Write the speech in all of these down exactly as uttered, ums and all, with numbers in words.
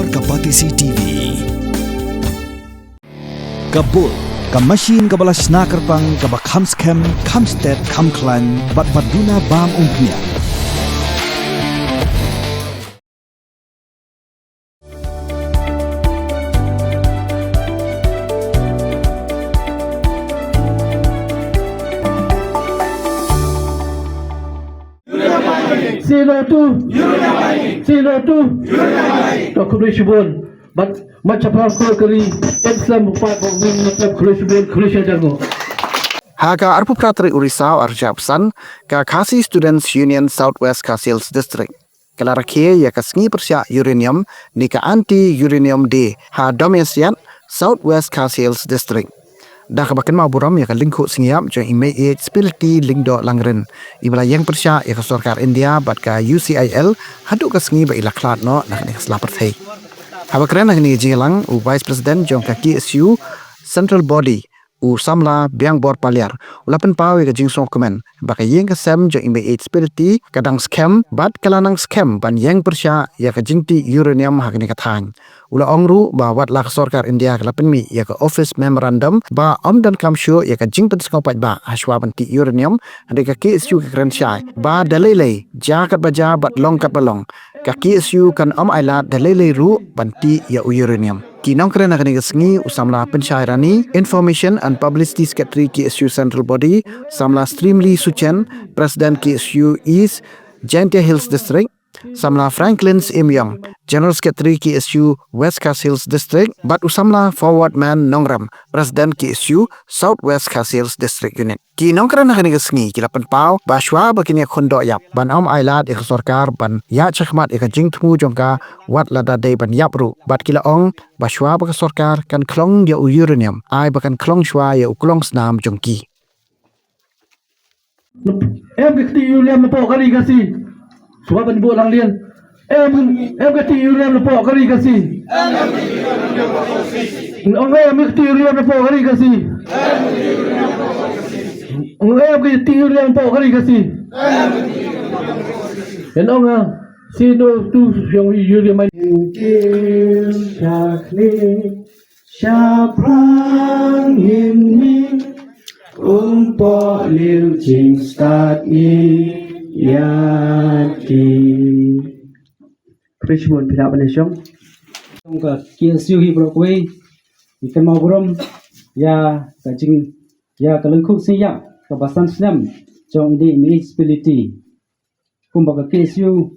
Ka Batesi T V. Ka Bull, ka machine kaba la shna kyrpang, kaba kham skhem, kham stet, kham khlaiñ, bad ba duna bam umphniang. Say no to. Say no to. To khublei shibun. Bad ma chapar ko kari. Em sam pa ko min na khublei shibun, khublei shibun. Ha ka arphew phra tarik u Risaw arhajar arphew san, ka Khasi Students Union South West Khasi Hills District ka la rakhe ïa ka sngi pyrshah uranium ne ka Anti Uranium Day ha Domiasiat, South West Khasi Hills District. Da kaba kynmaw burom ïa ka lyngkhuh sngi ïap jong i Mei H Spility Lyngdoh Langrin, iba la ïeng pyrshah ïa ka sorkar India bad ka U C I L haduh ka sngi ba i la khlad noh na kane ka sla pyrthei. Haba kren ha kane ka jingïalang, u Vice President jong ka K S U Central Body, u samla Biangbor Paliar, u la pynpaw ïa ka jingsngewkmen ba ka ïing ka sem jong i Mei H Spility ka dang skhem bad ka la nang skhem ban ïeng pyrshah ïa ka jingtih uranium ha kane ka thaiñ. U la ong ruh ba wat la ka sorkar India ka la pynmih ïa ka office memorandum ba ym donkam shuh ïa ka jingpynsngew paidbah ha shuwa ban tih uranium, hynrei ka K S U ka kren shai ba da lei lei, jia katba jia bad long katba long, ka K S U kan ym ailad da lei lei ruh ban tih ïa u uranium. Ki nongkren ha kane ka sngi, u samla Pynshai Rani, Information and Publicity Secretary K S U Central Body, samla Streamly Suchen, President K S U East Jaintia Hills District, samla Franklin Syiemliung, General Secretary K S U West Khasi Hills District, bad u samla Forward Man Nongrem, President K S U South West Khasi Hills District Unit. Ki nongkren ha kane ka sngi ki la pynpaw ba shuwa ba kin ïakhun doh ïap, ban ym ailad ïa ka sorkar ban ïaid shakhmat ïa ka jingthmu jong ka, wat lada dei ban ïap ruh. Bad ki la ong ba shuwa ba ka sorkar kan khlong ïa u uranium, ai ba kan khlong shuwa ïa u klongsnam jong ki. Em ka kti uranium napoh ka ri Khasi. Shuwa ban buh lang lien. Em, em ka kti uranium napoh ka ri Khasi. Ong em ka kti uranium napoh ka ri Khasi. Ong em ka kti uranium napoh ka ri Khasi. Ong em. Say no to uranium. Shaphrang ngin mih, um poh liu jingstad ngi ïa ki. Khublei shibun, phi lah ban ïashong. Jong ka K S U hi baroh kawei, ngi kynmaw burom ïa ka jing, ïa ka lyngkhuh sngi ïap kaba san snem jong i Mei H Spility. Kumba ka K S U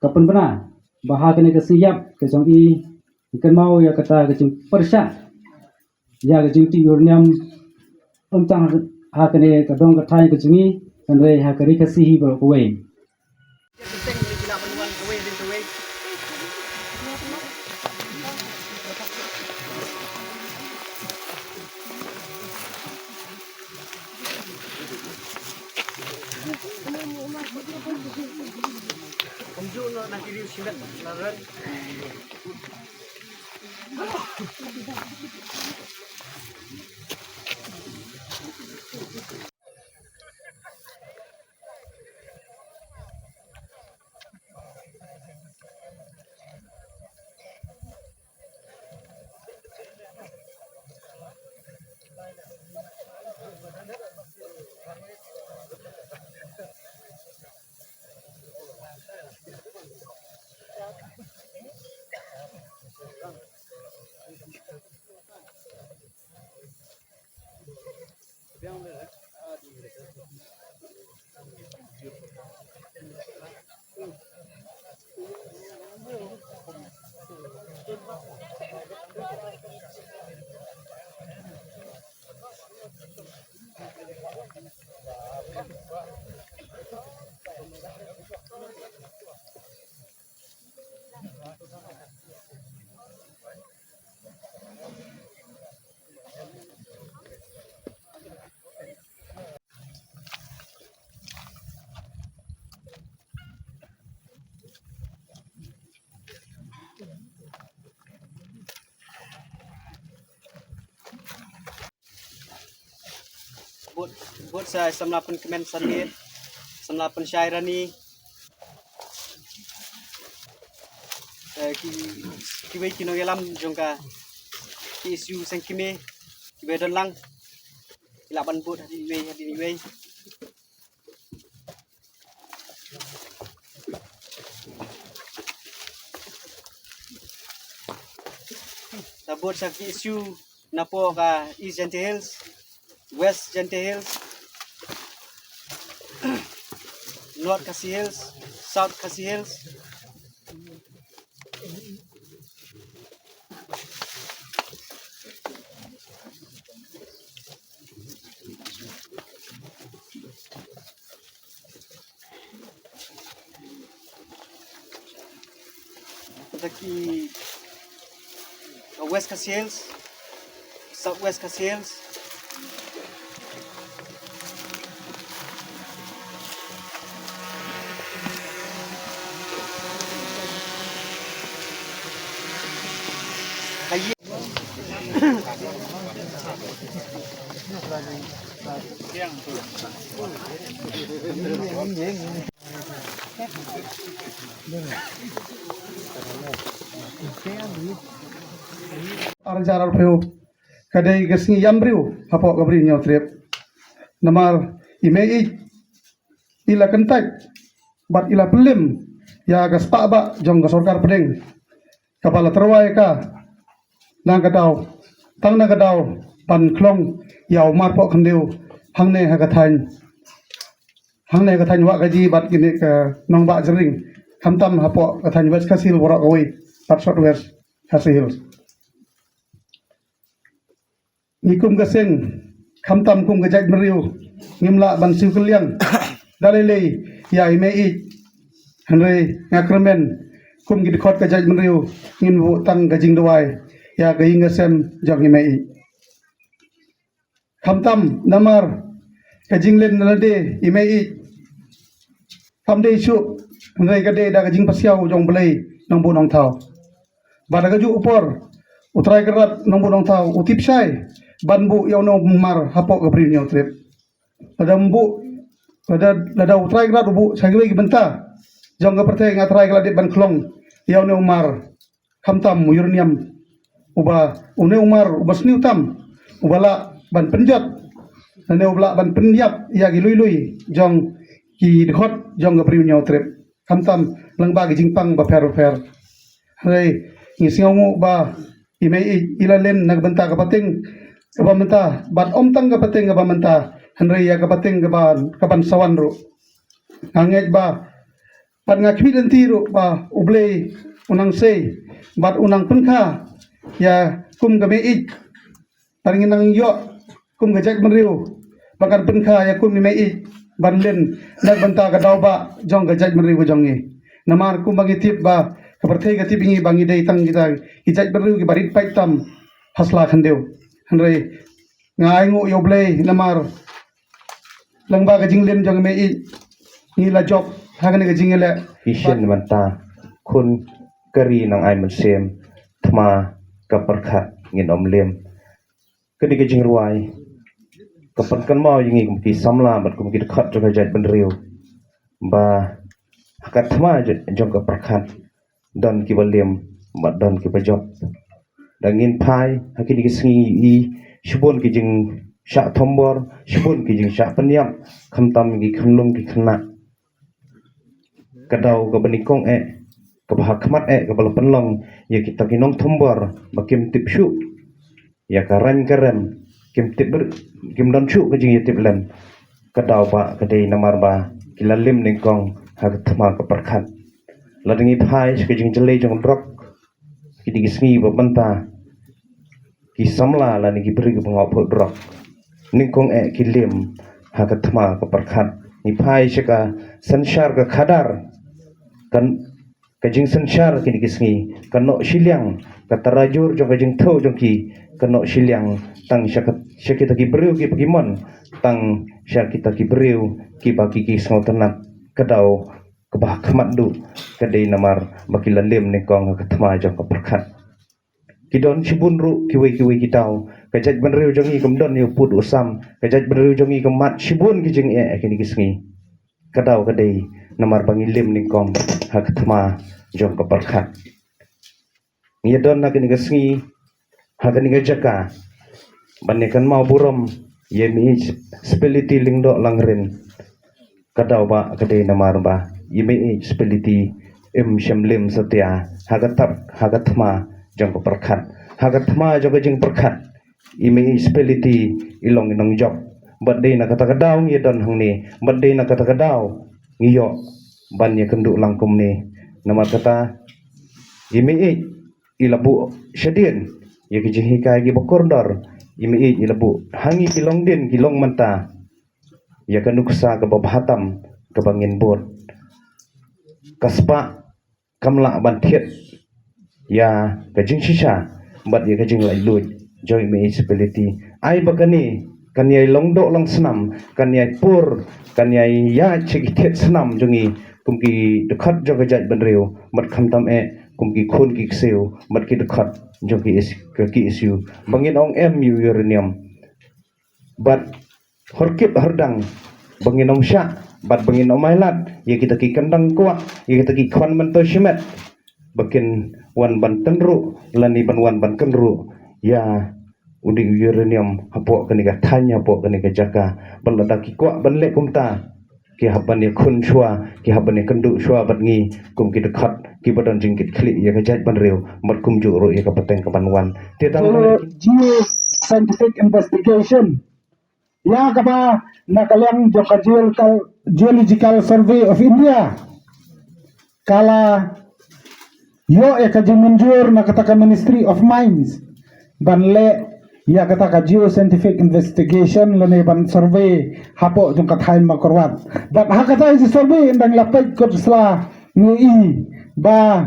ka pynbna ba ha kane ka sngi ïap ka jong i, ngi kynmaw ïa kata ka jingpyrshah ïa ka jingtih uranium, ym tang ha kane ka dong ka thaiñ ka jong i, hynrei ha ka ri Khasi hi baroh kawei. Bud, bud sa samla Pynkmen Sanit, samla Pynshai Rani. Eh, ki, kiwei ki nongïalam jong ka K S U Seng Kmie, kiba don lang, ki lah ban bud hadien iwei hadien iwei. Ka bud sa K S U napoh ka East Jaintia Hills, West Jaintia Hills, North Khasi Hills, South Khasi Hills. Daki, uh, West Khasi Hills, South West Khasi Hills. Ar hajar arphew ka dei ka sngi ïam briew hapoh ka Bri Hynñiewtrep. Namar i Mei Ïeit i la kyntait bad i la pynlem ïa ka spah bah jong ka sorkar pdeng, kaba la tyrwa ïa ka na ka daw, tang na ka daw ban khlong ïa u marpoh khyndew hangne ha ka thaiñ, hangne ha ka thaiñ Wahkaji bad kine ki nongbah jingring, khamtam hapoh ka thaiñ West Khasi Hills baroh kawei bad South West Khasi Hills. Ngi kum ka seng, khamtam kum ka jaitbynriew, ngim lah ban siew kylliang da lei lei ïa i Mei Ïeit. Hynrei nga kyrmen kum ki dkhot ka jaitbynriew ngin buh tang ka jingduwai ïa ka ïing ka sem jong i Mei Ïeit. Khamtam namar ka jinglen na lade i Mei Ïeit kam dei shuh, hynrei ka dei da ka jingpasiaw jong U Blei Nongbuh Nongthaw. Bad ha kajuh ka por U Trai Kynrad Nongbuh Nongthaw u tip shai ban buh ïa une u mar hapoh ka Bri Hynñiewtrep. Lada ym buh, lada, lada U Trai Kynrad u buh sha kiwei ki bynta jong ka pyrthei, nga trai ka la dep ban khlong ïa une u mar, khamtam u uranium, uba, une u mar uba sniew tam, uba lah ban pynjot, lane uba lah ban pynïap ïa ki lui lui jong ki dkhot jong ka Bri Hynñiewtrep, khamtam lyngba ki jingpang bapher bapher. Hynrei ngi sngewnguh ba i Mei Ïeit i la len na ka bynta ka pateng kaba mynta, bad ym tang ka pateng kaba mynta, hynrei ïa ka pateng kaba, kaban sa wan ruh. Nga ngeit ba, bad nga khmih lynti ruh ba U Blei u nang sei bad u nang pynkha ïa kum ka Mei Ïeit. Bad ngin nang ïoh kum ka jaitbynriew ba kan pynkha ïa kum i Mei Ïeit ban len na ka bynta ka daw bah jong ka jaitbynriew ka jong ngi. Namar kumba ngi tip ba ka pyrthei ka tip ïa ngi ba ngi dei tang kita ki jaitbynriew kiba rit paid tam ha sla khyndew. Hynrei nga ainguh ïa U Blei namar lyngba ka jinglen jong i Mei Ïeit ngi la jop ha kane ka jingïaleh. Ki shen mynta, khun ka ri nang ai mynsiem, thma ka pyrkhat ngin ym lem. Kane ka jingrwai ka pynkynmaw ïa ngi kum ki samla bad kum ki dkhot jong ka jaitbynriew ba ha ka thma jong ka pyrkhat don kiba lem bad don kiba jop. Da ngin phai ha kine ki sngi, i shibun ki jingshah thombor, shibun ki jingshah pynïap, khamtam ki khynnah ki khynnah. Ka daw kaba nyngkong eh, kaba ha khmat eh, kaba la pynlong ïa kita ki nongthombor ba kim tip shuh ïa ka rang ka rem, kim tip, kim don shuh ka jingïatiplem. Ka daw bah ka dei namar ba ki la lem nyngkong ha ka thma ka pyrkhat. Lada ngi phai sha ka jingjyllei jong drok, kine ki sngi ba mynta, ki samla lane ki briew kiba ngop drok, nyngkong eh ki lem ha ka thma ka pyrkhat. Ngi phai sha ka synshar ka khadar, kan ka jingsynshar kine ki sngi, ka noh shiliang ka tarajur jong ka jingthew jong ki, ka noh shiliang tang sha ka, sha kita ki briew kiba ki mon, tang sha kita ki briew kiba ki, ki sngewtynnat. Ka daw kaba ha khmat duh ka dei namar ba ki la lem nyngkong ha ka thma jong ka pyrkhat. Ki don shibun ruh kiwei kiwei ki daw. Ka jaitbynriew jong ngi kam don ïa u pud u sam. Ka jaitbynriew jong ngi kam mad shibun ki jingeh ha kine ki sngi. Ka daw ka dei namar ba ngi lem nyngkong ha ka thma jong ka pyrkhat. ngi don ha kane ka sngi, ha kane ka jaka ban ïa kynmaw burom ïa i Municipality Lyngdoh Langrin. Ka daw ba ka dei namar ba i Municipality im shym lim satia ha ka tap ha ka thma jong ka pyrkhat, ha ka thma jong ka jingpyrkhat. I Municipality i long i nongjop, bad dei na kata ka daw ngi don hangne, bad dei na kata ka daw ngi ïoh ban ïa kynduh lang kumne. Namar kata i Mei i la buh shadien ïa ki jinghikai kiba kordor. I Mei i la buh ha ngi ki longdien ki long mynta ïa ka nuksa kaba bha tam kaba ngin bud. Ka spah kam lah ban thied ïa ka jingshisha bad ïa ka jinglaitluid jong i Municipality. Ai ba kane kan ïai long doh long snam, kan ïai pur, kan ïai ïaid sha ki thied snam jong ngi kum ki dkhot jong ka jaitbynriew, bad khamtam eh kum ki khun ki ksiew bad ki dkhot jong ki is-, ki issue ba ngin ong em ïa u uranium. Bad hor kit hor dang ba ngin ym shah bad ba ngin ym ailad ïa kita ki kyndang kwah, ïa kita ki khwan myntoi shimet ba kin wan ban tynruh lane ban wan ban kynruh ïa u dei u uranium hapoh kane ka thaiñ, hapoh kane ka jaka. Bad lada ki kwah ban leh kumta, ki hap ban ïakhun shuwa, ki hap ban ïakynduh shuwa bad ngi kum ki dkhot kiba don jingkitkhlieh ïa ka jaitbynriew bad kumjuh ruh ïa ka pateng kaban wan. Te tang Geo-, geoscientific investigation ïa kaba na ka liang jong ka Geological, Geological Survey of India ka la ïoh ïa ka jingmynjur na kata ka Ministry of Mines ban leh ïa kata ka geoscientific investigation lane ban survey hapoh jong ka thaiñ Mawkyrwat. Bad ha kata ka survey ynda la peit kut sla ngi i ba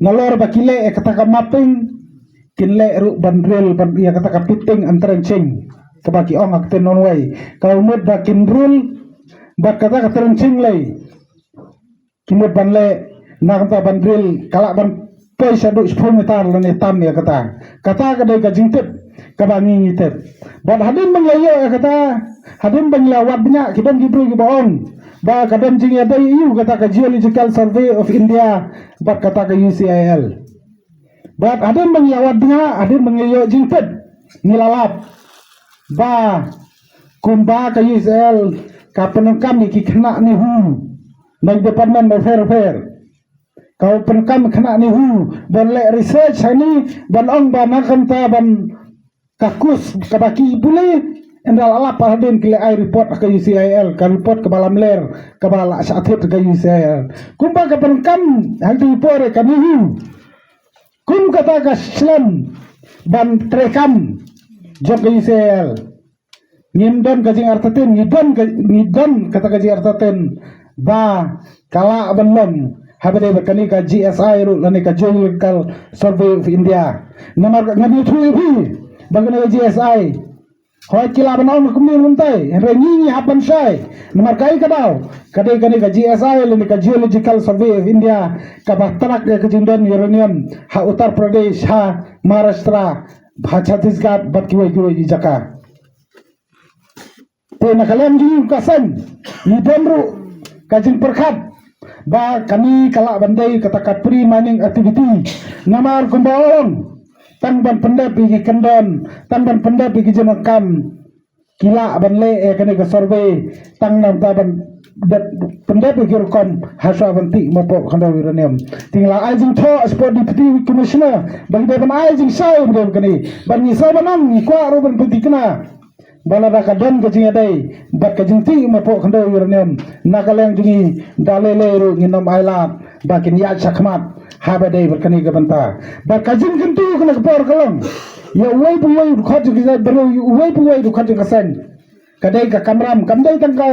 nalor ba ki leh ïa kata ka mapping, kin leh ruh ban drill ban ïa kata ka pitting and trenching, kaba ki ong ha ka ktien nonwei. Ka mut ba kin drill bad kata ka trenching lei, ki mut ban leh na kata ban drill ka lah ban poi shaduh shiphew meter lane tam ïa kata. Kata ka dei ka jingtip kaba ngi ngi tip. Bad hadien ba ngi la ïoh ïa kata, hadien ba ngi la wad bniah, ki don ki briew kiba ong ba ka don jingïadei ïa u kata ka Geological Survey of India bad kata ka U C I L. Bad hadien ba ngi la wad bniah, hadien ba ngi la ïoh jingtip, ngi la lap ba kumba ka U C I L ka pyndonkam ïa ki khynnah NEHU na ki department bapher bapher. Ka pyndonkam khynnah NEHU ban leh research hangne ban ong ba na ka bynta ban ka course kaba ki pule, ynda la lap hadien ki la ai report ha ka U C I L, ka report kaba lamler kaba la shah thied ha ka U C I L. Kumba ka pyndonkam ha ki por ka NEHU, kum kata ka slem ban treikam jong ka U C I L. Ngim don ka jingartatien, ngi don ka, ngi don kata ka jingartatien ba ka lah ban long haba dei bad kane ka G S I ruh lane ka Geological Survey of India. Namar ka ngan ïathuh ïa phi ba kane ka G S I, hooid ki lah ban ong kumne kumtai, hynrei ngi ngi hap ban shai. Namar kaei ka daw, ka dei kane ka G S I lane ka Geological Survey of India kaba track ïa ka jingdon uranium ha Uttar Pradesh, ha Maharashtra, ha Chhattisgarh bad kiwei kiwei ki jaka. Te na ka liang jong ka seng ngi don ruh ka jingpyrkhat ba kane ka lah ban dei kata ka pre-mining activity. Namar kumba ong, tang ban pyndep ïa ki kyndon, tang ban pyndep ïa ki jingdonkam, ki lah ban leh ïa kane ka survey tang namar ban dep, pyndep ïa ki rukom ha shuwa ban tih marpoh khyndew uranium. Te ngi la ai jingthoh shapoh Deputy Commissioner ba ngi dei ban ai jingshai ba dei kane, ba ngi sa ban ong, ngi kwah ruh ban pynthikna ba lada ka don ka jingïadei bad ka jingtih marpoh khyndew uranium na ka liang jong ngi, da lei lei ruh ngin ym ailad ba kin ïaid shakhmat haba dei bad kane ka bynta. Bad ka jingkyntu kane ka por ka long ïa uwei pa uwei u dkhot jong ka jaitbynriew, ïa uwei pa uwei u dkhot jong ka seng. Ka dei ka kamram, kam dei tang ka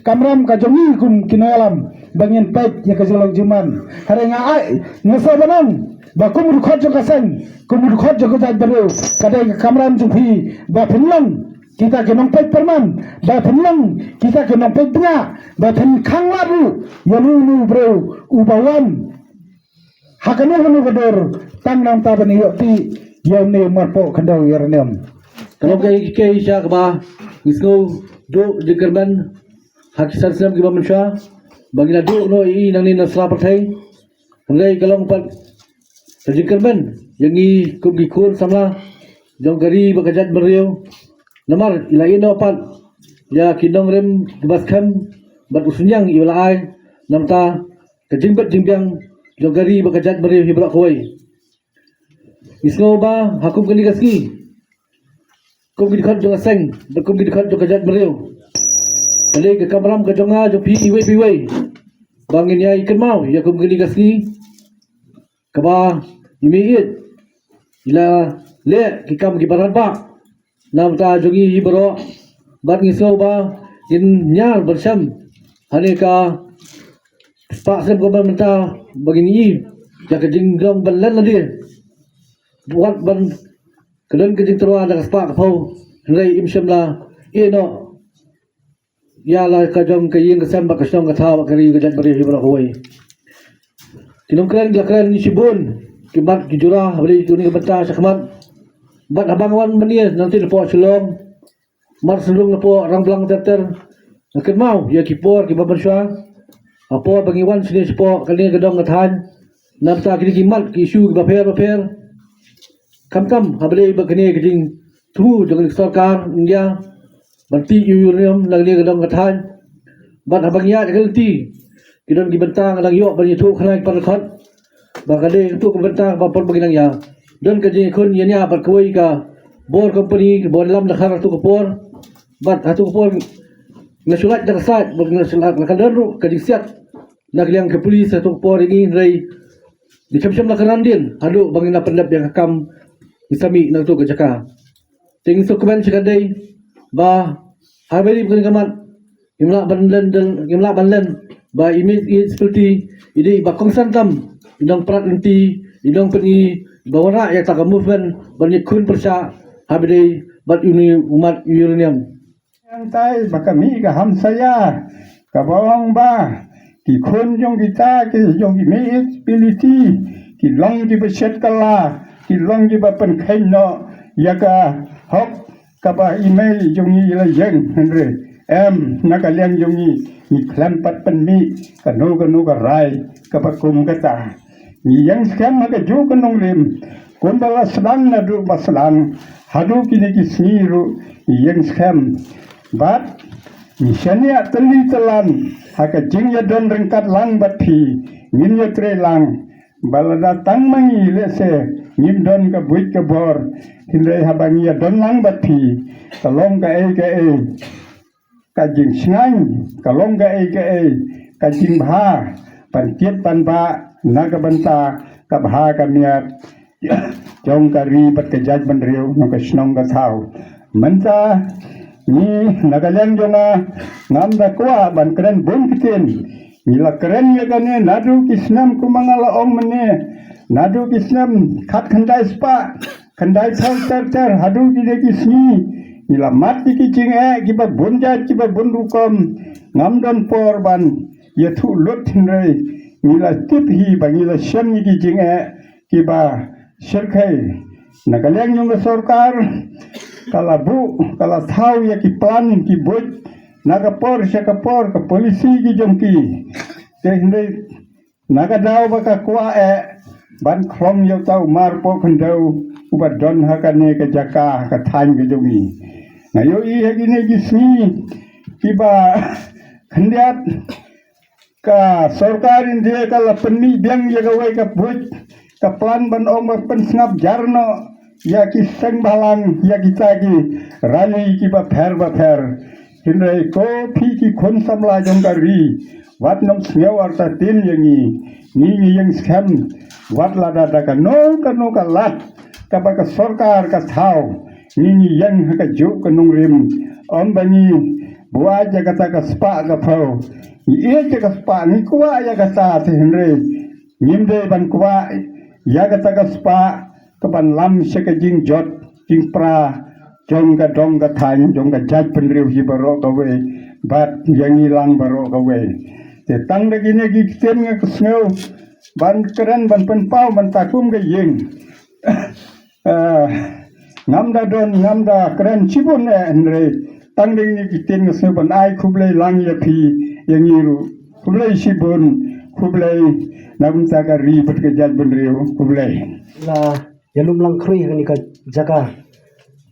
kamram ka jong ngi kum ki nongïalam ba ngin peit ïa ka jinglong jingman. Hynrei nga ai, nga sa ban ong ba kum u dkhot jong ka seng, kum u dkhot jong ka jaitbynriew, ka dei ka kamram jong phi ba phin long kita ki nongpeit pyrman, ba phin long kita ki nongpeit bniah, ba phin khang lad ruh ïa uno uno u briew uba wan ha kano kano ka dor tang namar ban ïoh tih ïa une u marpoh khyndew uranium. Ka long kaei kaei sha kaba ngi sngew duh jingkyrmen ha ki san snem kiba mynshwa ba ngi la duh noh ïa i nangne na sla pyrthei. Hynrei ka long pat Ka jingkyrmen ïa ngi kum ki khun samla jong ka ri bad ka jaitbynriew. Namar i la ïehnoh pat ïa ki nongrim kiba skhem bad u synñiang iba la ai. Namar ka jingbit jingbiang jong ka ri bad ka jaitbynriew hi baroh kawei. Ngi sngew ba ha kum kane ka sngi, kum ki dkhot jong ka seng bad kum ki dkhot jong ka jaitbynriew, ka dei ka kamram ka jong nga jong phi iwei pa iwei ba ngin ïai kynmaw ïa kum kane ka sngi kaba i mei ïeit i la leh ki kam kiba radbah na bynta jong ngi hi baroh. Bad ngi sngew ba ngin ñiar ban shem ha kane ka spah snem kaba mynta ba ngin ïohi ïa ka jinglong ban len lade. Wat ban ka don ka jingtyrwa da ka spah ka phew, hynrei im shym la ïehnoh ïa la ka jong ka ïing ka sem bad ka shnong ka thaw bad ka ri ka jaitbynriew hi baroh kawei. Ki nongkren ki la kren shibun, ki mat ki jura haba ïadei ïa kane ka bynta shakhmat. Bad haba nga wan mynne nangta napoh Shillong, mar shu rung napoh Rangblang ter ter, nga kynmaw ïa ki por kiba mynshuwa, ha por ba ngi wan shane shapoh kane ka dong ka thaiñ, na bynta kine ki mat ki issue kiba pher ba pher. Khamtam haba ïadei bad kane ka jingthmu jong ka sorkar India ban tih ïa u uranium na kane ka dong ka thaiñ. Bad haba ngi ïaid ha ka lynti, ki don ki bynta nga dang ïoh ban ïathuh khana ki para dkhot ba ka dei katto ka bynta ba por ba ngi dang ïa don ka jingïakhun ïa nia bad kawei ka bor company, ka bor lam da khar ha katto ka por. Bad ha katto ka por nga shu lait da ka sait bad nga shu lait da ka don ruh ka jingsiat na ka liang ka police ha katto ka por ïa ngi, hynrei ngi shem shem la ka randien haduh ba ngin ïa pyndep ïa ka kam ngi sa mih na katto ka jaka. Te ngi sngewkmen sha ka dei ba haba ïadei bad kane ka mat, ngim lah ban len, ngim lah ban len ba i mei ïeit i spilti i dei ba kongsan tam i nongprat lynti, i nongpyni, ba wanrah ïa kata ka movement ban ïakhun pyrshah haba ïadei bad une u mat uranium. Hangtai ba ka mih ka hamsaïa kaba ong ba ki khun jong kita ki jong ki mei ïeit i spilti ki long kiba shet kylla, ki long kiba pynkheiñ noh ïa ka hok kaba i mei jong ngi i la ïeng, hynrei em, na ka liang jong ngi ngi khlem pat pynmih kano kano ka rai kaba kum kata. Ngi ïeng skhem ha kajuh ka nongrim kumba la sdang naduh ba sdang haduh kine ki sngi ruh ngi ïeng skhem. Bad ngi shaniah tylli tylan ha ka jingïadon ryngkat lang bad phi, ngin ïatrei lang. Ba lada tang ma ngi lehse ngim don ka buit ka bor, hynrei haba ngi ïadon lang bad phi, ka long kaei kaei ka jingshngaiñ, ka long kaei kaei ka jingbha ban kit ban bah na ka bynta ka bha ka miat jong ka ri bad ka jaitbynriew, na ka shnong ka thaw. Mynta ngi na ka liang jong nga ngam da kwah ban kren bun ktien. Ngi la kren ïa kane naduh ki snem kumba nga la ong mynne, naduh ki snem khatkhyndai spah khyndai saw ter ter haduh kine ki sngi. Ngi la mad ïa ki jingeh kiba bun jait kiba bun rukom. Ngam don por ban ïathuh lut, hynrei ngi la tip hi ba ngi la shem ïa ki jingeh kiba shyrkhei. Na ka liang jong ka sorkar ka la buh, ka la thaw ïa ki plan ki buit na ka por sha ka por, ka policy ki jong ki. Te hynrei na ka daw ba ka kwah eh ban khlong ïa uta u mar pohkhyndew uba don ha kane ka jaka ha ka thaiñ ka jong ngi. Nga ïohi ha kine ki sngi kiba khyndiat ka sorkar India ka la pynmih biang ïa kawei ka buit ka plan ban ong ba pynsngap jar noh ïa ki seng bhalang, ïa kita ki rally kiba pher ba pher. Hynrei ko phi ki khun samla jong ka ri, wat nym sngew artatien ïa ngi. Ngi ngi ïeng skhem wat lada da kano kano ka lad kaba ka sorkar ka thaw, ngi ngi ïeng ha kajuh ka nongrim. Ym ba ngi buaid ïa kata ka spah ka phew, ngi ïeit ïa ka spah, ngi kwah ïa kata, te hynrei ngim dei ban kwah ïa kata ka spah kaban lam sha ka jingjot jingpra jong ka dong ka thaiñ, jong ka jaitbynriew hi baroh kawei bad ïa ngi lang baroh kawei. Te tang da kine ki ktien nga sngew ban kren ban pynpaw mynta kum ka ïing. Ah, ngam da don, ngam da kren shibun eh, hynrei tang da kine ki ktien nga sngew ban ai khublei lang ïa phi, ïa ngi ruh. Khublei shibun, khublei Na bynta ka ri bad ka jaitbynriew. Khublei. La ïalum lang khrui ha kane ka jaka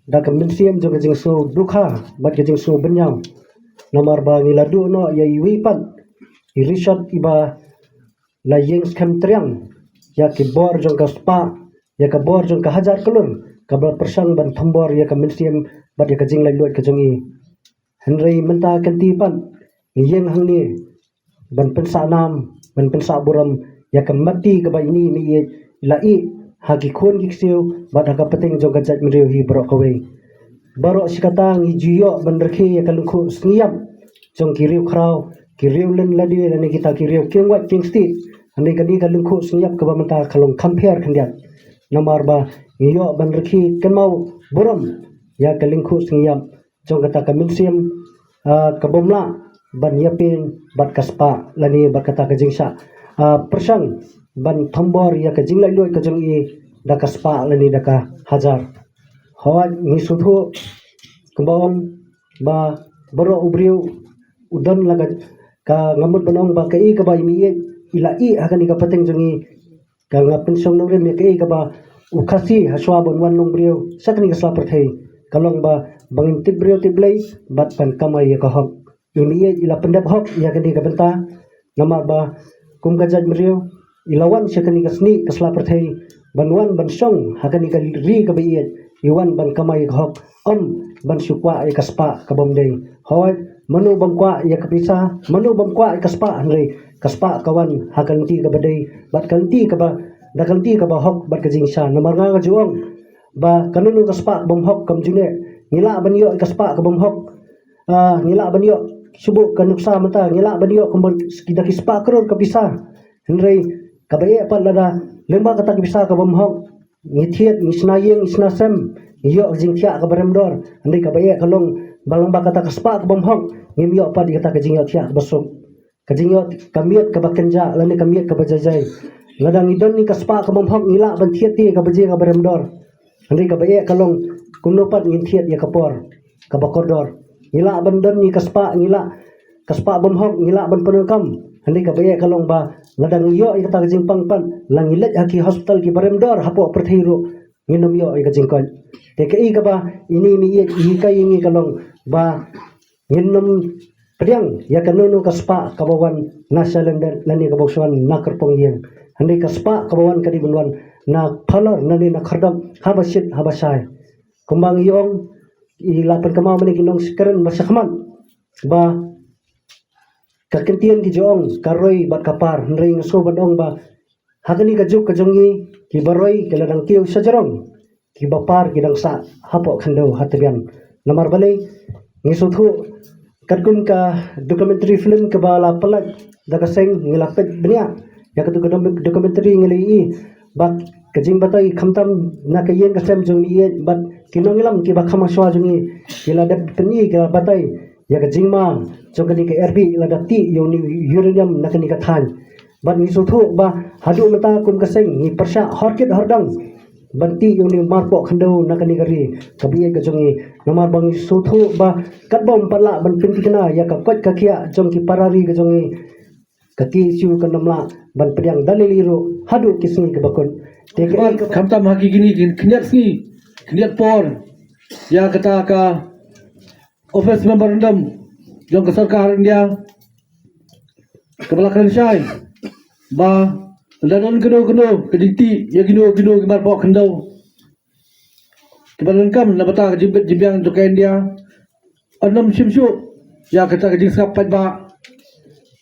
da ka mynsiem jong ka jingsngewdukha bad ka jingsngewbynñiaw. Namar ba ngi la duh noh ïa iwei pat i Richard iba la ïeng skhem triang ïa ki bor jong ka spah, ïa ka bor jong ka hajar klur kaba pyrshang ban thombor ïa ka mynsiem bad ïa ka jinglaitluid ka jong ngi. Hynrei mynta ka lynti pat ngi ïeng hangne ban pynsah nam, ban pynsah burom ïa ka mati kaba ine i meiieit i la ïeh ha ki khun ki ksiew bad ha ka pateng jong ka jaitbynriew hi baroh kawei. Baroh shi katta ngi ju ïoh ban rkhie ïa ka lyngkhuh sngi ïap jong ki riew khraw, ki riew lynlade lane kita ki riew kieng wait kieng stieh. Hynrei kane ka lyngkhuh sngi ïap kaba mynta ka long kham pher khyndiat. Namar ba ngi ïoh ban rkhie kynmaw burom ïa ka lyngkhuh sngi ïap jong kata ka mynsiem, ah, ka bym lah ban ïapien bad ka spah lane bad kata ka jingshah, ah, pyrshang ban thombor ïa ka jinglaitluid ka jong i da ka spah lane da ka hajar. Hooid, ngi sngewthuh kumba ong ba baroh u briew u don la ka, ka nga mut ban ong ba kaei kaba i meiieit i la ïeh ha kane ka pateng jong ngi, ka nga pynshong nongrim ïa kaei kaba u Khasi ha shuwa ban wan long briew sha kane ka sla pyrthei ka long ba, ba ngin tip briew tip Blei bad ban kamai ïa ka hok. I meiieit i la pyndep hok ïa kane ka bynta. Namar ba kum ka jaitbynriew i la wan sha kane ka snieh ka sla pyrthei ban wan ban shong ha kane ka ri kaba ïeit, i wan ban kamai ïa ka hok, ym ban shu kwah ïa ka spah ka bym dei. Hooid, mano bym kwah ïa ka pisa, mano bym kwah ïa ka spah, hynrei ka spah ka wan ha ka lynti kaba dei bad ka lynti kaba, da ka lynti kaba hok bad ka jingshisha. Namar nga nga ju ong ba kano kano ka spah ka bym hok kam ju neh. Ngi lah ban ïoh ïa ka spah ka bym hok, ah, ngi lah ban ïoh shu buh ka nuksa mynta, ngi lah ban ïoh kumba da ki spah klur ka pisa. Hynrei kaba eh pat lada lyngba kata ka pisa ka bym hok ngi thied, ngi shna ïing, ngi shna sem, ngi ïoh ka jingthiah kaba rem dor. Hynrei kaba eh ka long ba lyngba kata ka spah ka bym hok ngim ïoh pat ïa kata ka jingïohthiah kaba suk, ka jingïoh, ka miet kaba kynjah lane ka miet kaba jaijai. Lada ngi don ïa ka spah ka bym hok ngi lah ban thied te kaba jia kaba rem dor. Hynrei kaba eh ka long kumno pat ngin thied ïa ka por kaba kordor. Ngi lah ban don ïa ka spah, ngi lah, ka spah bym hok ngi lah ban pyndonkam. Hynrei kaba eh ka long ba lada ngi ïoh ïa kata ka jingpang pat, la ngi leit ha ki hospital kiba rem dor hapoh pyrthei ruh ngin ym ïoh ïa ka jingkoit. Te kaei kaba ine i meiieit i hikai ïa ngi ka long ba ngin ym pdiang ïa kano kano ka spah kaba wan na shalyndet lane kaba wan na kyrpong ïing. Hynrei ka spah kaba wan ka dei ban wan na phalor lane na khyrdop, haba shit haba shai. Kumba ngi ong, i la pynkynmaw mynne ki nongshakri ba shakhmat ba ka ktien ki ju ong ka roi bad ka par, hynrei nga sngew ban ong ba ha kane ka juk ka jong ngi, kiba roi ki la dang kiew shajrong, kiba par ki dang sah hapoh khyndew ha tbian. Namar balei? Ngi sngewthuh katkum ka documentary film kaba la pyllait da ka seng, ngi la peit bniah ïa katu ka documentary, ngi la ïohi ba ka jingbatai khamtam na ka ïing ka sem jong i meiieit bad ki nongïalam kiba kham hashwa jong ngi ki la dep pyni, ki la batai ïa ka jingma jong kane ka R B lada tih ïa une u uranium na kane ka thaiñ. Bad ngi sngewthuh ba haduh mynta kum ka seng ngi pyrshah horkit hordang ban tih ïa une u marpoh khyndew na kane ka ri kaba ïeit ka jong ngi. Namar ba ngi sngewthuh ba katba ym pat lah ban pynthikna ïa ka koit ka khiah jong ki para ri ka jong ngi, ka KSU kan ym lah ban pdiang da lei lei ruh haduh ki sngi kiba kut. Te ka, khamtam ha ki kine ki khyndiat sngi, khyndiat por, ïa kata ka office memorandum jong ka sorkar India kaba la kren shai ba lada don kano kano ka jingtih ïa kino kino ki marpoh khyndew kiba donkam na bynta ka jingbit jingbiang jong ka India, yn ym shim shuh ïa kata ka jingsngap paidbah.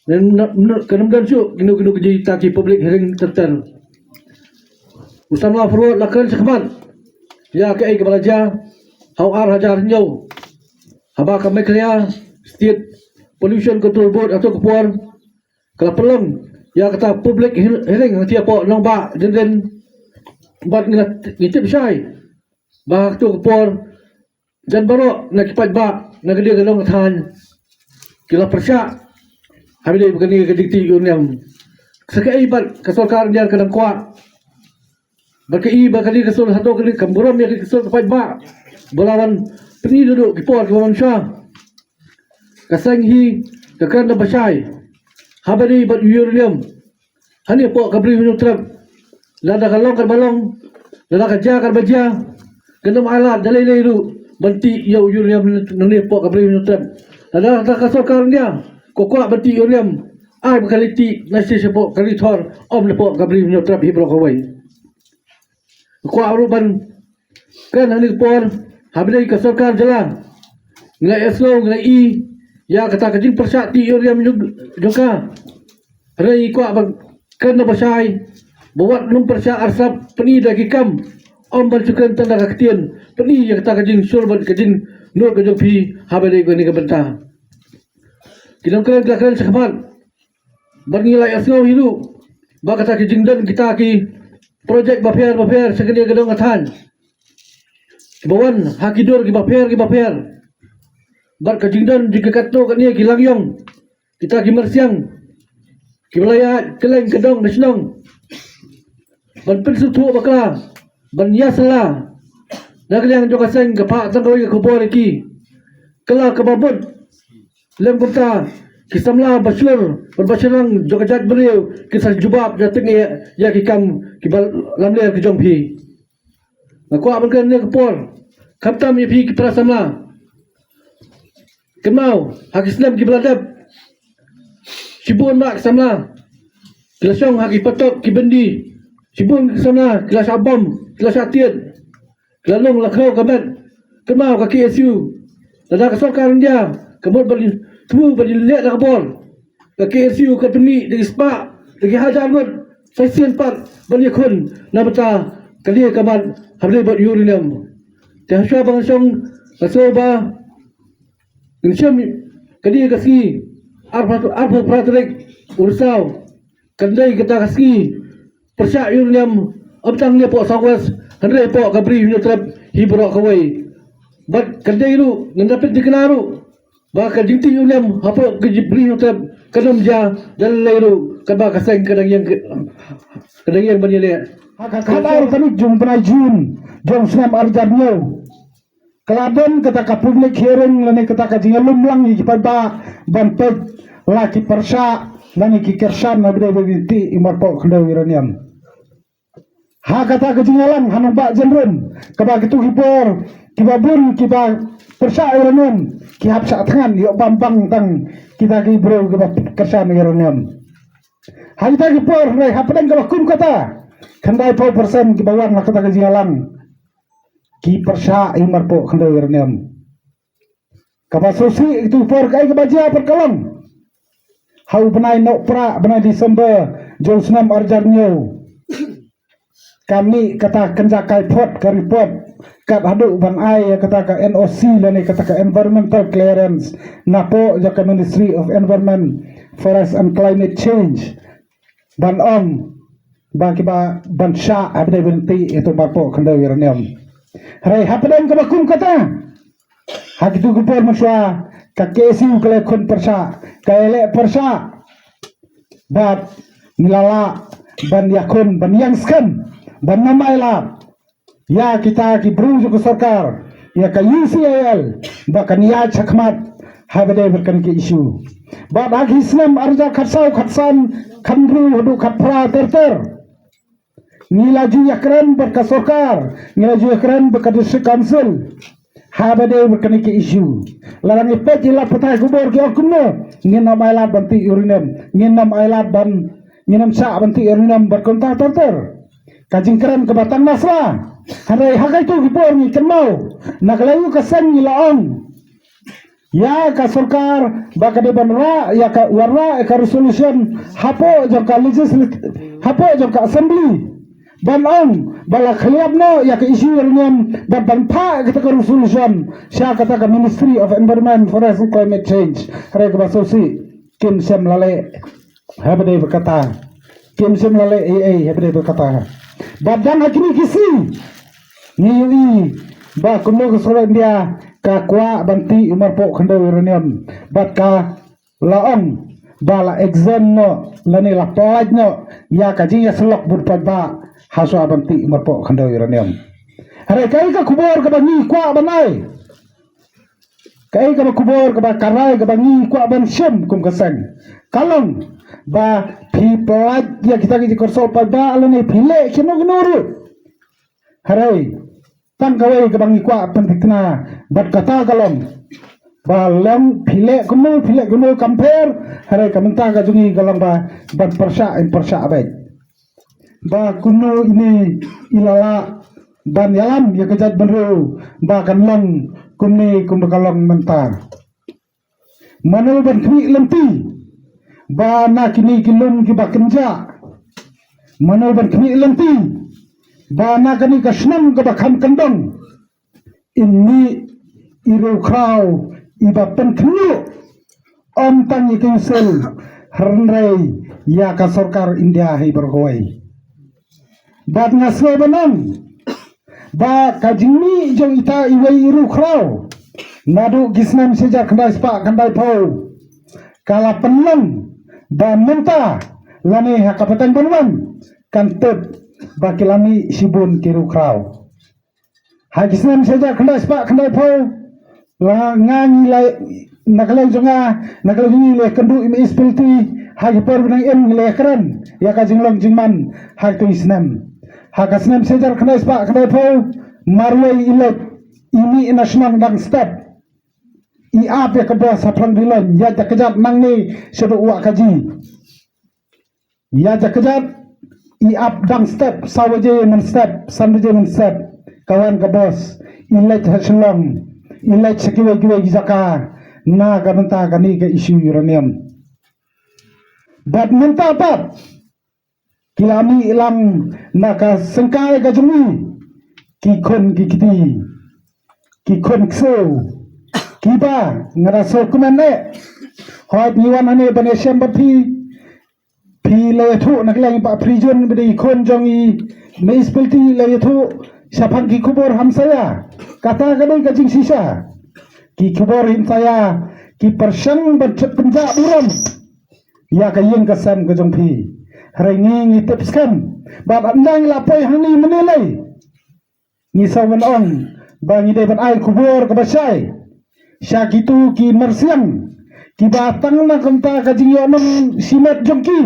Kan ym don shuh kino kino ki jingtih ki public hearing ter ter. U samla Farwah la kren shakhmat ïa kaei kaba la jia ha u ar hajar hynñiew, haba ka Meghalaya State Pollution Control Board ha kato ka por ka la pynlong ïa kata public hear-, hearing hangtei hapoh Nongbah Dendren. Bad ngi la, ngi tip shai ba ha kato ka por jan baroh na ki paidbah na ka dieng ka dong ka thaiñ ki la pyrshah ha ba dei ba kane ka jingtih uranium. Sa kaei bad ka sorkar India ka dang kwah, bad kaei ba kane ka sur hato kane kam burom ïa ka sur ka paidbah ba la wan pyni naduh ki por kiba wan sha. Ka seng hi ka kren da ba shai ha ba dei bad uranium. hangne hapoh ka Bri u Hynñiewtrep. Lada ka long katba long, lada ka jia katba jia, kan ym ailad da lei lei ruh ban tih ïa u uranium nangne hapoh ka Bri u Hynñiewtrep. Lada ka sorkar India ka kwah ban tih uranium, ai ba ka leit tih na shisha shapoh ka Ri Thor, ym napoh ka Bri u Hynñiewtrep hi baroh kawei. Kwah ruh ban kren hangne ka por, haba dei ka sorkar jylla, ngi la ïohsngew, ngi la i ïa kata ka jingpyrshah tih uranium jong ka. Hynrei ngi kwah ban kren da ba shai ba wat nym pyrshah arsap, pyni da ki kam, ym ban shu kren tang da ka ktien, pyni ïa kata ka jingshlur bad ka jingnud ka jong phi haba dei kane ka bynta. Ki nongkren ki la kren shakhmat bad ngi la ïohsngew hi ruh ba kata ki jingdon kita ki projek bapher bapher sha kane ka dong ka thaiñ kiba wan ha ki dur ki bapher ki bapher, bad ka jingdon jong ki katto katne ki langïong, kita ki myrsiang kiba la ïaid kylleng ka dong ka shnong ban pynsngewthuh bakla, ban ïasylla. Na ka liang jong ka seng ka phah tang kawei ka khubor ïa ki, kylla kaba bud. Lem kumta ki samla ba shlur bad ba shynrang jong ka jaitbynriew kin sa jubab da tyngeh ïa ki kam kiba lamler ki jong phi. Nga kwah ban kren hangne ka por khamtam ïa phi ki para samla. Kynmaw, ha ki snem kiba la dep, shibun bah ki samla ki la shong ha ki patok ki byndi. Shibun ki samla ki la shah bom, ki la shah tied, ki la lung la khrew ka met. Kynmaw ka K S U, lada ka sorkar India ka mut ban thmu ban leh da ka bor, ka K S U ka pynmih da ki spah, da ki hajar ngut, sa shisien pat ban ïakhun na bynta ka lieh ka mat haba dei bad uranium. Te hashwa ba ngan shong, nga sngew ba ngin shem kane ka sngi, arphew, arphew phra tarik u Risaw, kan dei kata ka sngi pyrshah uranium, ym tang hangne hapoh South West, hynrei hapoh ka Bri u Hynñiewtrep hi baroh kawei. Bad kan dei ruh, ngin da pynthikna ruh ba ka jingtih uranium hapoh ka Bri u Hynñiewtrep kan ym jia da lei lei ruh katba ka seng ka dang ïeng, ka dang ïeng ban ïaleh. Ha ka khatar tarik jong u bnai June jong u snem arhajar hynñiew, ka la don kata ka public hearing lane kata ka jingïalum lang ïa ki paidbah ban peit la ki pyrshah lane ki kyrshan haba dei ban tih ïa u marpoh khyndew uranium. Ha kata ka jingïalang ha nongbah Jynrun, kaba kito ki bor kiba bun kiba pyrshah uranium ki hap shah thngan ïoh bam bang tang kita ki briew kiba kyrshan uranium. Ha kita ki por, hynrei hapdeng kaba kum kata, khyndaiphew percent kiba wan ha kata ka jingïalang ki pyrshah ïa u marpoh khyndew uranium. Kaba sngewsih ha kito ki por kaei kaba jia pat ka long, ha u bnai Nohprah, bnai December jong u snem arhajar hynñiew, ka mih kata ka kynja kai phot ka report kat haduh ban ai ïa kata ka N O C lane kata ka environmental clearance napoh ïa ka Ministry of Environment, Forest and Climate Change, ban ong ba kiba ban shah haba dei ban tih ïa u marpoh khyndew uranium. Hynrei hapdeng kaba kum kata, ha kito ki por mynshuwa, ka K S U ka la ïakhun pyrshah, ka ïaleh pyrshah. Bad ngi la lah ban ïakhun, ban ïeng skhem, ban ym ailad ïa kita ki briew jong ka sorkar, ïa ka U C I L, ba kan ïaid shakhmat haba dei bad kane ka issue. Bad ha ki snem arhajar khatsaw, khatsan, khathynriew haduh khatphra ter ter, ngi la ju ïakren bad ka sorkar, ngi la ju ïakren bad ka District Council haba dei bad kane ka issue. Lada ngi peit ïa la pathai khubor ki ong kumno, ngin ym ailad ban tih uranium, ngin ym ailad ban, ngin ym shah ban tih uranium bad kumta ter ter. Ka jingkren kaba tang na sla. Hynrei ha kaito ki por ngi kynmaw, na ka liang ka seng ngi la ong ïa ka sorkar ba ka dei ban rah ïa ka, wanrah ïa ka resolution hapoh jong ka legislative, hapoh jong ka assembly, ban ong ba la khylliap noh ïa ka issue uranium, ban, ban phah kata ka resolution sha kata ka Ministry of Environment, Forest and Climate Change. Hynrei kaba sngewsih, kim shym la leh haba dei bad kata. Kim shym la leh ei ei haba dei bad kata. Bad dang ha kine ki sngi ngi ïohi ba kumno ka sorkar India ka kwah ban tih ïa u marpoh khyndew uranium. Bad ka la ong ba la exempt noh lane la pyllait noh ïa ka jingïasyllok bad paidbah hashwa ban tih ïa u marpoh khyndew uranium. Hynrei kaei ka khubor kaba ngi kwah ban ai, kaei kaba khubor kaba ka rai kaba ngi kwah ban shim kum ka seng, ka long Ba phi pynlait ïa kita ki jingkyrsol paidbah lane phi leh kino kino ruh. Hynrei tang kawei kaba ngi kwah pynthikna bad kata ka long ba long phi leh kumno phi leh kumno kam pher. Hynrei ka mynta ka jong ngi ka long ba ban pyrshah in pyrshah beit. Ba kumno ine i la lah ban ïalam ïa ka jaitbynriew ba kan long kumne kumba ka long mynta. Mano ban khmih lynti ba na kine ki lum kiba kynjah. Mano ban khmih lynti ba na kane ka shnong kaba kham kyndong. Ine i riewkhraw iba pynkhynñiuh ym tang ïa ka U S I L hynrei ïa ka sorkar India hi baroh kawei. Bad nga sngew ban ong ba ka jingmih jong ita iwei i riewkhraw naduh ki snem shi hajar khyndai spah khyndai phew ka la pynlong ba mynta lane ha ka pateng ban wan kan tip ba ki la mih shibun ki riewkhraw. Ha ki snem shi hajar khyndai spah khyndai phew la nga ngi la na ka liang jong nga na ka liang jong ngi la kynduh i Mei Spilti ha ki por ba nang im ngi la kren ïa ka jinglong jingman ha kito ki snem. Ha ka snem shi hajar khyndai spah khyndai phew marwei i leit i mih na shnong dang step i ap ïa ka bos ha Phlangdilon ïa da kjat nangne shaduh Wahkaji. Ïa da kjat i ap dang step, saw baje mynstep, san baje mynstep ka wan ka bos i leit ha Shillong i leit sha kiwei kiwei ki jaka na ka bynta kane ka issue uranium. Bad mynta pat ki la mih lang na ka syngkai ka jong ngi ki khun ki kti ki khun ksiew kiba nga da sngewkmen eh. Hooid ngi wan hangne ban ïashem bad phi. Phi la ïathuh na ka liang ba phi jun ba dei khun jong i Mei Spilti la ïathuh shaphang ki khubor hamsaïa. Kata ka dei ka jingshisha. Ki khubor hamsaïa ki pyrshang ban chep pynjah burom ïa ka ïing ka sem ka jong phi. Hynrei ngi ngi tip skhem ba ynda ngi la poi hangne mynne lei ngi sa wan ong ba ngi dei ban ai khubor kaba shai sha kitu ki marsiang kiba tang na ka bynta ka jingïohnong shimet jong ki.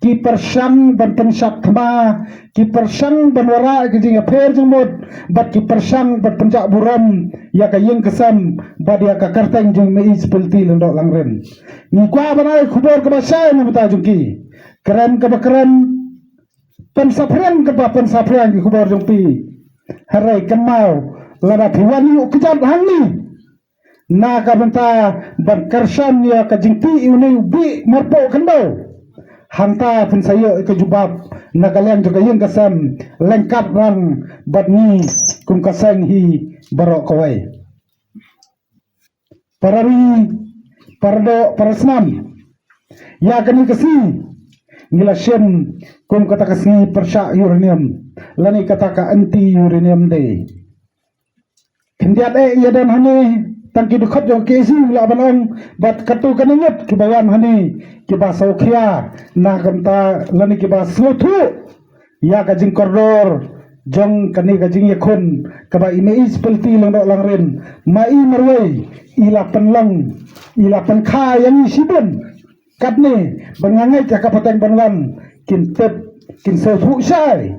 Ki pyrshang ban pynshah thma, ki pyrshang ban wanrah ka jingïapher jingmut bad ki pyrshang ban pynjah burom ïa ka ïing ka sem bad ïa ka kyrteng jong i Mei Spilti Lyngdoh Langrin. Ngi kwah ban ai khubor kaba shai na ka bynta jong ki. Kren kaba kren, pynsaphriang kaba pynsaphriang ki khubor jong phi. Hynrei kynmaw lada phi wan ïuh kjat hangne na ka bynta ban kyrshan ïa ka jingtih ïa une u bih marpoh khyndew. Hangta phin sa ïoh ïa ka jubab na ka liang jong ka ïing ka sem lyngkot rang bad ngi kum ka seng hi baroh kawei. Para ri, para doh, para snam. Ïa kane ka sngi ngi la shim kum kata ka sngi pyrshah uranium lane kata ka anti uranium day. Khyndiat eh ïa don hangne tang ki dkhot jong K S U la ban ong bad katto katne ngut kiba wan hangne kiba sngewkhia na ka bynta lane kiba sngewthuh ïa ka jingkordor jong kane ka jingïakhun kaba i Mei Spilti Lyngdoh Langrin ma i marwei i la pynlong i la pynkha ïa ngi shibun. Katne ba nga ngeit ha ka pateng ban wan kin tip kin sngewthuh shai.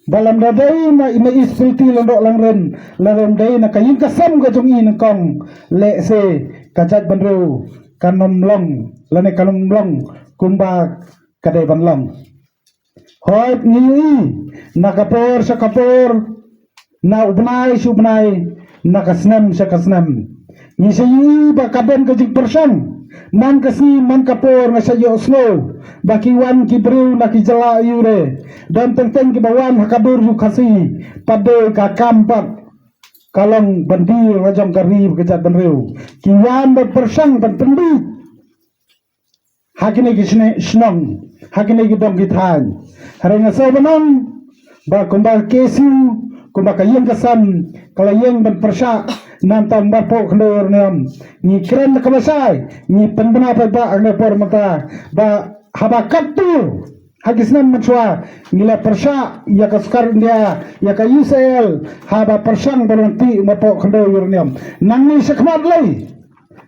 Ba lada dei na i Mei Spilti Lyngdoh Langrin lada dei na ka ïing ka sem ka jong i nyngkong lehse ka jaitbynriew kan ym long lane kan ym long kumba ka dei ban long. Hooid ngi ïohi na ka por sha ka por, na u bnai sha u bnai, na ka snem sha ka snem. Ngi sa ïohi ba ka don ka jingpyrshang man ka sngi man ka por. Nga sa ïohsngew ba ki wan ki briew na ki jylla ïure, don teng teng kiba wan ha ka dur jong u Khasi. Pat de ka kam pat ka long ban die la jong ka ri bad ka jaitbynriew. Ki wan ban pyrshang ban pynbiej ha kine ki shne- shnong, ha kine ki dong ki thaiñ. Hynrei nga sngew ban ong ba kumba ka K S U, kumba ka ïing ka sem ka la ïeng ban pyrshah na bynta u marpoh khyndew uranium. Ngi kren da kaba shai, ngi pynbna paidbah ha kane ka por mynta ba haba katto ha ki snem mynshuwa ngi la pyrshah ïa ka sorkar India, ïa ka U S I L, haba pyrshang ban wanrah u marpoh khyndew uranium. Nangne shakhmat lei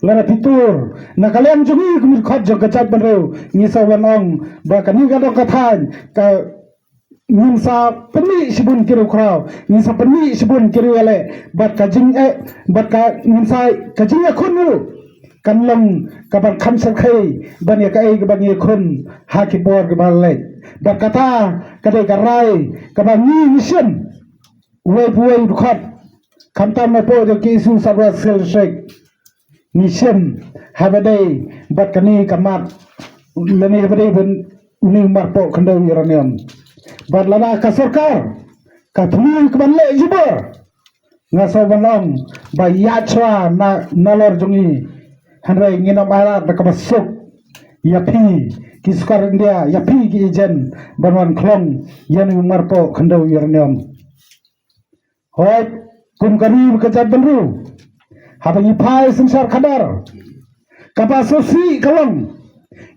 lada phi tur na ka liang jong ngi kum ki dkhot jong ka jaitbynriew, ngi sa wan ong ba kane ka dong ka thaiñ ka ngin sa pynmih shibun ki riewkhraw, ngin sa pynmih shibun ki riewïaleh, bad ka jing eh bad ka ngin sa ka jingïakhun ruh kan long kaban kham shyrkhei ban ïa kaei kaba ngi ïakhun ha ki por kiba la leit. Bad kata ka dei ka rai kaba ngi ngi shim uwei pa uwei u dkhot, khamtam napoh jong ki issue sub-regional district. Ngi shim haba dei bad kane ka mat lane haba dei ban une u marpoh khyndew uranium. Bad lada ka sorkar ka thmu kaban leh jubor, nga sa ban ong ba ïa chwa na nalor jong ngi, hynrei ngin ym ailad da kaba suk ïa phi ki sorkar India, ïa phi ki agent ban wan khlong ïa une u marpoh khyndew uranium. Hooid, kum ka ri ka jaitbynriew, haba ngi phai synshar khadar, kaba sngewsih ka long,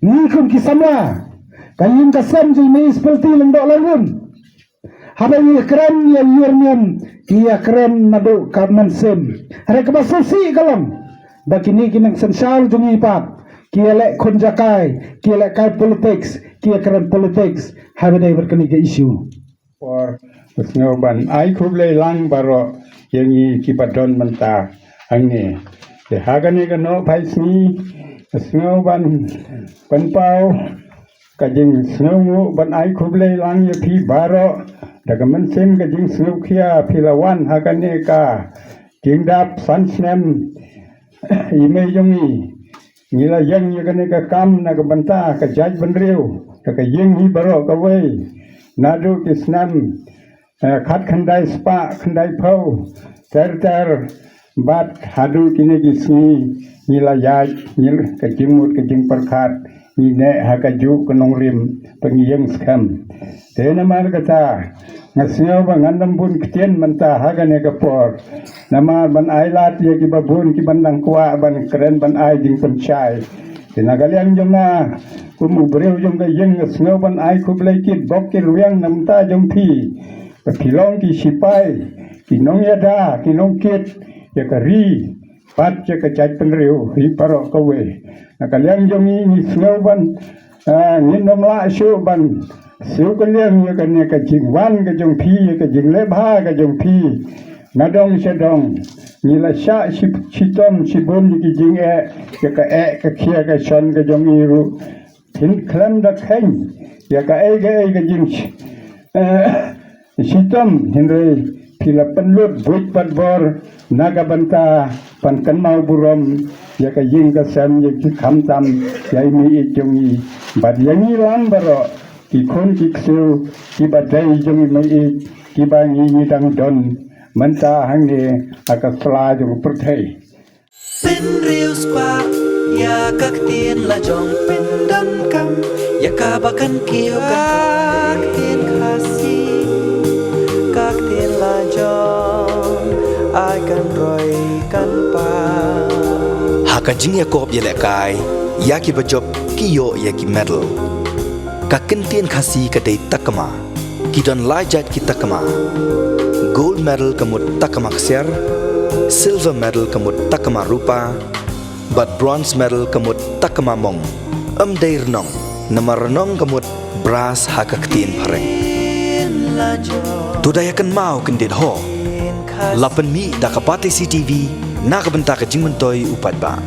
ngi kum ki samla ka ïing ka sem jong i Municipality Lyngdoh Langrin, haba ngi kren ïa uranium, ngi ïa kren naduh ka mynsiem. Hynrei kaba sngewsih ka long ba kine ki nongsynshar jong ngi pat ki ïa leh khun jaka, ki ïa leh kai politics, ki ïa kren politics haba dei bad kane ka issue. Por, sngew ban ai khublei lang baroh ïa ngi kiba don mynta hangne. Te ha kane ka nohphai sngi, sngew ban pynpaw ka jingsngewnguh ban ai khublei lang ïa phi baroh da ka mynsiem ka jingsngewkhia phi la wan ha kane ka jingdap san snem i mei jong ngi. Ngi la ïeng ïa kane ka kam na ka bynta ka jaitbynriew, da ka ïing hi baroh kawei. Naduh ki snem, eh, khatkhyndai spah khyndaiphew ter ter bad haduh kine ki sngi ngi la ïaid, ngi la ka jingmut ka jingpyrkhat, ngi neh ha kajuh ka nongrim ba ngi ïeng skhem. Te namar kata, nga sngew ba ngan ym bun ktien mynta ha kane ka por. Namar ban ailad ïa kiba bun kiban dang kwah ban kren ban ai jingpynshai. Te na ka liang jong nga kum u briew jong ka ïing nga sngew ban ai khublei kit bok kit rwiang na bynta jong phi. Ba phi long ki sipai, ki nongïada, ki nongkit ïa ka ri bad ïa ka jaitbynriew hi baroh kawei. Na ka liang jong ngi ngi sngew ban, ah, ngin ym lah shuh ban siew ka liang ïa kane ka jingwan ka jong phi, ïa ka jingleh bha ka jong phi. Na dong sha dong ngi la shah shi, shitom shibun ïa ki jingeh, ïa ka eh ka khia ka shon ka jong ngi ruh. Phin khlem da kheiñ ïa kaei kaei ka jing, eh, shitom, hynrei phi la pynlut buit bad bor na ka bynta ban kynmaw burom ïa ka ïing ka sem, ïa ki khamtam ïa i mei ïeit jong ngi bad ïa ngi lang baroh ki khun ki ksiew kiba dei jong i mei ïeit kiba ngi ngi dang don mynta hangne ha ka sla jong u pyrthei. Pynriewspah ïa ka ktien la jong, pyndonkam ïa kaba kan kiew ka ktien Khasi, ka ktien la jong ai kan roi kan pa. Ha ka jingïakop ïalehkai ïa kiba jop ki ïoh ïa ki medal. Ka ktien Khasi ka dei takma. Ki don lai jait ki takma. Gold medal ka mut takma ksiar, silver medal ka mut takma rupa, bad bronze medal ka mut takma mong. Ym dei rnong, namar rnong ka mut brass ha ka ktien phareng. To da ïa kynmaw kyndit ho. La pynmih da ka Batesi T V na ka bynta ka jingmyntoi u paidbah.